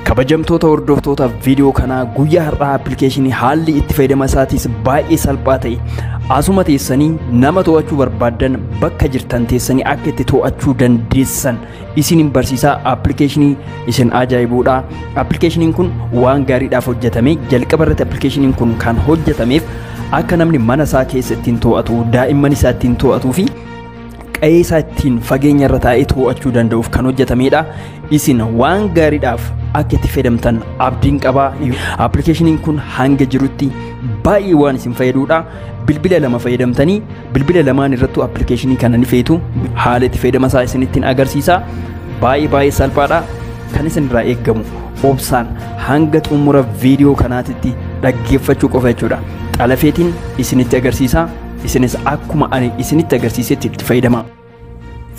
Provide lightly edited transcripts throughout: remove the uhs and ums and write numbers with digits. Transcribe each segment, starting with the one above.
Kabajamtoota hordoftoota viidiyoo kanaa, guyyaa har'aa appilikeeshinii haalli itti fayyadama isaatiis baay'ee salphaa ta'e, asuma teessanii nama to'achuu barbaaddan bakka jirtan teessanii akka itti to'achuu dandeessan isinin barsiisaa. Appilikeeshinii isin ajaa'ibuudha. Appilikeeshiniin kun waan gaariidhaaf hojjetame. Jalqaba irratti appilikeeshiniin kun kan hojjetameef akka namni mana isaa keessa ittiin to'atu, daa'imman isaa ittiin to'atuu fi qe'ee isaa ittiin fageenya irra taa'ee to'achuu danda'uuf kan hojjetamedha. Isin waan gaariidhaaf akka itti fayyadamtan abdiin qabaa. Appilikeeshiniin kun hanga jirutti baay'ee waan isin fayyadudha. Bilbila lama fayyadamtanii bilbila lamaan irrattuu appilikeeshinii kana ni feetu. Haala itti fayyadama isaa isinittiin agarsiisa. Baay'ee baay'ee salphaadha. Kan isin irraa eeggamu obsaan hanga xumura viidiyoo kanaatitti dhaggeeffachuu qofa jechuudha. Xalafeetiin isinitti agarsiisa. Isinis akkuma ani isinitti agarsiisetti itti fayyadamaa.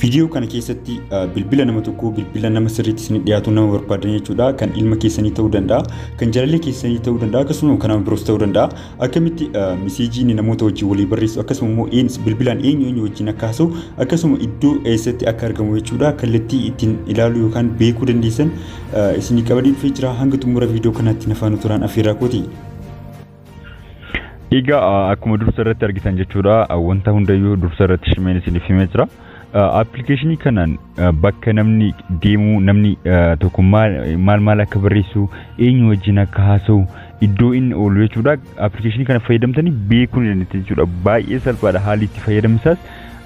Viidiyoo kana keessatti bilbila nama tokkoo, bilbila nama sirriitti isin dhiyaatu, nama barbaadan jechuudha. Kan ilma keessanii ta'uu danda'a, kan jaalallee keessanii ta'uu danda'a, akkasuma kan nama biroos ta'uu danda'a. Akkamitti message inni namoota wajjin walii barreessu, akkasuma immoo bilbilaan eenyu eenyu wajjin akka haasa'u, akkasuma iddoo eessatti akka argamu jechuudha. Kallattii ittiin ilaaluu yookaan beekuu dandeessan isinii qabadee dhufee jira. Hanga xumura viidiyoo kanaatti na faana turaan affeerraa kooti. Egaa akkuma dursa irratti argitan jechuudha, wanta hundayyuu dursa irratti shimeen isiniif himee jira. Appilikeeshinii kanaan bakka namni deemu, namni tokko maal maal akka barreessu, eenyu wajjin akka haasa'u, iddoo inni oolu jechuudha. Appilikeeshinii kana fayyadamtanii beekuu ni dandeettu jechuudha. Baay'ee salphaadha haalli itti fayyadamisaas.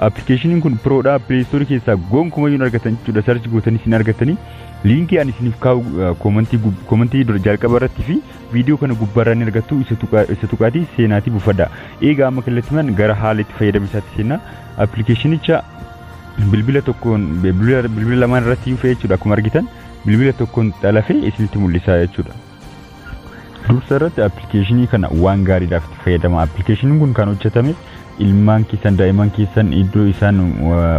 Appilikeeshiniin kun pro dha. Play Store keessaa gonkumayyuu hin argatan jechuudha. Search gootanii isin argatanii liinkii ani isiniif kaa'u comment jalqaba irratti fi viidiyoo kana gubbaarraa ni argattu. Isa tuqaatii seenaatii buufadha. Egaa amma kallattiimaan gara haala itti fayyadamisaatti seenna. Appilikeeshinicha bilbila tokkoon, bilbila lamaan irratti fe'ee jechuudha. Akkuma argitan bilbila tokkoon xalafee isinitti mul'isa jechuudha. Dursa irratti appilikeeshinii kana waan gaariidhaaf itti fayyadama. Appilikeeshiniin kun kan hojjetame ilmaan keessan, daa'imman keessan iddoo isaan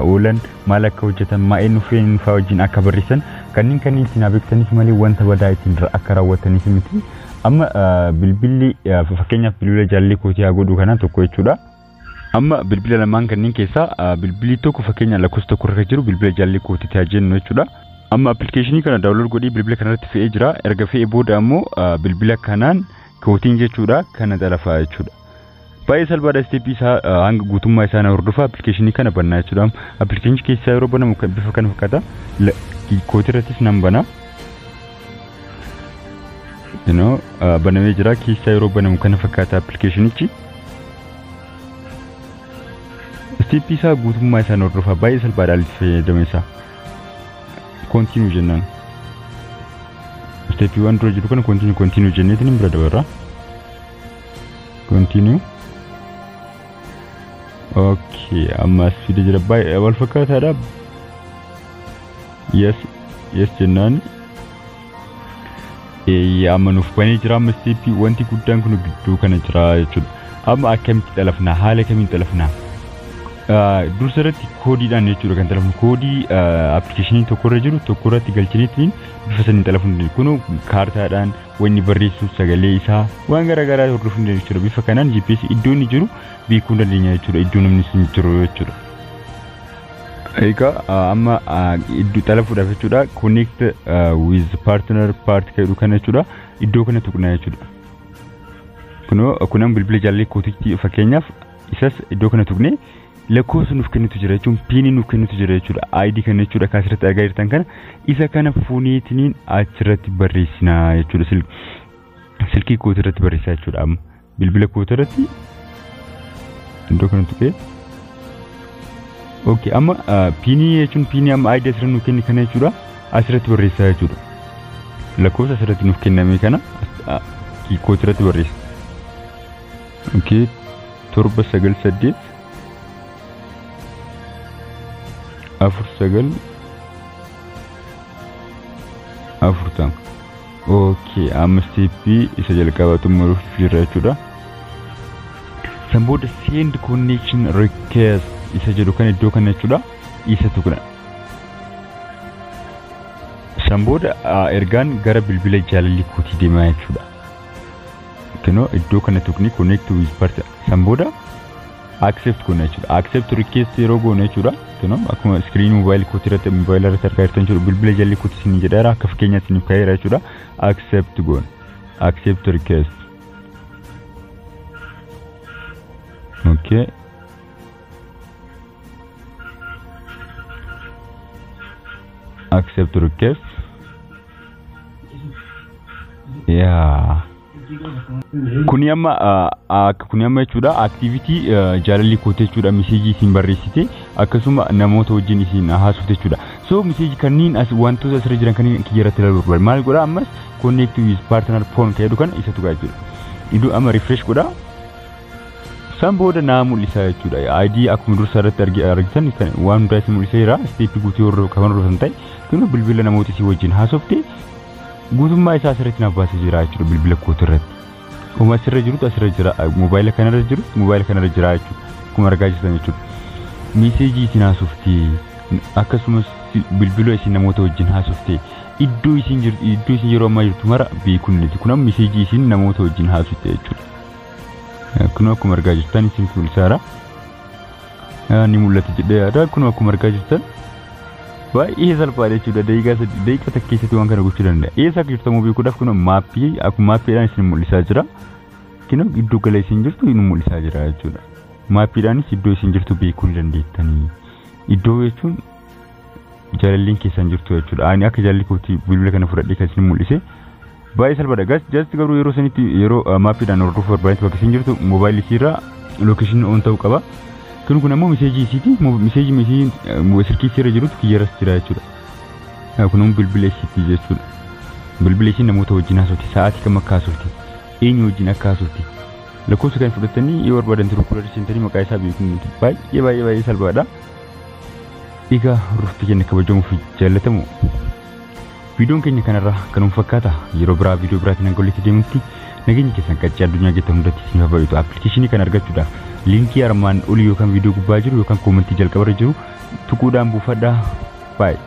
oolan, maal akka hojjetan, maa eenyu fa'aa wajjin akka barreessan, kanneen kanneen ittiin beektaniif malee wanta badaa ittiin akka raawwataniif miti. Amma bilbilli, fakkeenyaaf, bilbila jaallee kootii haa godhu kana tokko jechuudha. Amma bilbila lamaan kanneen keessaa bilbilli tokko, fakkeenya lakkoofsa tokko irra jiru, bilbila jaallee kootiitti haa jennu jechuudha. Amma appilikeeshinii kana download godhee bilbila kanarratti fe'ee jira. Erga fe'ee booda ammoo bilbila kanaan kootiin jechuudha kana xalafaa jechuudha. Baay'ee salphaadha. Step isaa hanga guutummaa isaa na hordofa. Appilikeeshinii kana bannaa jechuudha. Appilikeeshinii keessaa yeroo banamu bifa kana fakkaata. Kootii irrattis nan bana. Banamee jira. Keessaa yeroo banamu kana fakkaata appilikeeshinichi. Step isaa guutummaa isaa na hordofa. Baay'ee salphaadha haalli itti fayyadama isaa. Continue jennaan. Stepiiwwan dura jiru kana continue continue jenneetiin bira dabarra. Continue. Okay, amma as fide jira. Baay'ee wal fakkaataadha. Yes jennaan. Amma nuuf banee jira. Amma step wanti guddaan kun gidduu kana jira jechuudha. Amma akkamitti xalafnaa? Haala kamiin xalafnaa? Dursa irratti koodiidhaan jechuudha kan xalafnu. Koodii appilikeeshinii tokko irra jiru tokko irratti galchiniitiin bifa saniin xalafuu ni dandeenya. Kunoo kaartaadhaan wanni barreessu, sagalee isaa, waan garaagaraa hordofuu ni dandeenya jechuudha. Bifa kanaan GPS iddoo inni jiru beekuu ni dandeenya jechuudha. Iddoo namni sun jiru jechuudha. Egaa amma iddoo xalafuudhaaf jechuudha, connect with partner part kan jedhu kana jechuudha, iddoo kana tuqna jechuudha. Kunoo kunan bilbila jaallee kootitti fakkeenyaaf isas iddoo kana tuqnee lakkoofsa nuuf kennutu jira jechuun PIN nuuf kennutu jira jechuudha. ID kana jechuudha kan asirratti argaa jirtan kana, isa kana fuuneetiniin achirratti barreessinaa jechuudha. Silkii kootii irratti barreessaa jechuudha. Amma bilbila kootii irratti iddoo kana tuqee. Okay, amma PIN jechuun PIN amma ID asirratti nuuf kenne kana jechuudha, asirratti barreessaa jechuudha. Lakkoofsa asirratti nuuf kenname kana kootii irratti barreessa. Okay, 7 9 8 4 9 40. Okay, amma step isa jalqabaa xumuruuf jira jechuudha. San booda send connection request isa jedhu kan iddoo kana jechuudha, isa tuqna. San booda ergaan gara bilbila jaalalli kootii deemaa jechuudha. Kunoo iddoo kana tuqni, connect with partner. San booda Accept goona jechuudha. Accept request yeroo goone jechuudha. Kunoo akkuma iskiriinii moobaayilii kootii irratti, moobaayilii irratti argaa jirtan jechuudha. Bilbila jalli kootii isin jedheera, akka fakkeenyaatti isiniif ka'eera jechuudha. Accept goona. Accept request. Okay. Accept request. Yaa. Kuni amma kuni amma jechuudha activity jaalalli kootii jechuudha, message isin barreessite akkasuma namoota wajjin isin haasofte jechuudha. So message kanneen as wantoota asirra jiran kanneen kiyya irratti ilaaluu barbaade. Maal godha? Ammas connect with partner phone kan jedhu kana isatu gaa jechuudha. Iddoo amma refresh godha. San booda naa mul'isa jechuudha. ID akkuma dursa irratti argitan waan hundaa isin mul'iseera. Step guutuu yeroo kan hordofan ta'e kun bilbila namoota isii wajjin haasofte guutummaa isaa asirratti naaf baasee jira jechuudha bilbila kootii irratti. Kuma asirra jirutu asirra jira, moobaayila kanarra jiru moobaayila kanarra jira jechuudha. Akkuma argaa jirtan jechuudha. Message isin haasofte, akkasumas bilbila isin namoota wajjin haasofte, iddoo isin jirtu, iddoo isin yeroo ammaa jirtu mara beekuun ni. Kun amma message isin namoota wajjin haasofte jechuudha. Kun akkuma argaa jirtan isin mul'isaara. Ni mul'ata jedhee yaada. Kun akkuma argaa jirtan baay'ee salphaadha jechuudha. Daqiiqaa 3, daqiiqaa 1 keessatti waan kana gochuu danda'a. Eessa akka jirtu immoo beekuudhaaf kun map akkuma mapiidhaan isin mul'isaa jira. Kun iddoo gala isin jirtu nu mul'isaa jira jechuudha. Mapiidhaanis iddoo isin jirtu beekuu ni dandeettanii. Iddoo jechuun jaalalleen keessan jirtu jechuudha. Ani akka jaalalli kootii bilbila kana fudhadhee kan isin mul'ise baay'ee salphaadha. Gas just garuu yeroo sanitti yeroo mapiidhaan hordofuu barbaadetti bakka isin jirtu moobaayilii isiirraa location on ta'uu qaba. Kun ammoo message isiiti. Message silkii isiirra jirutu kiyyarras jira jechuudha. Kun ammoo bilbila isiiti jechuudha. Bilbila isiin namoota wajjin haasofti. Sa'aatii kam akka haasofti. Eenyu wajjin akka haasofti. Lakkoofsa kan fudhatanii yoo barbaadan Truecaller seentanii maqaa isaa beekuun baay'ee baay'ee baay'ee salphaadha. Egaa hordoftoota keenya kabajamuu fi jaallatamu, viidiyoon keenya kanarraa kanuma fakkaata. Yeroo biraa viidiyoo biraatiin hanga walitti deemutti nageenya keessan qaccee addunyaa keessan hundatti isiniif haa baay'atu. Appilikeeshinii kana argachuudhaaf liinkii armaan olii yookaan viidiyoo gubbaa jiru yookaan comment jalqabarra jiru tuquudhaan buufadhaa. Baay'ee.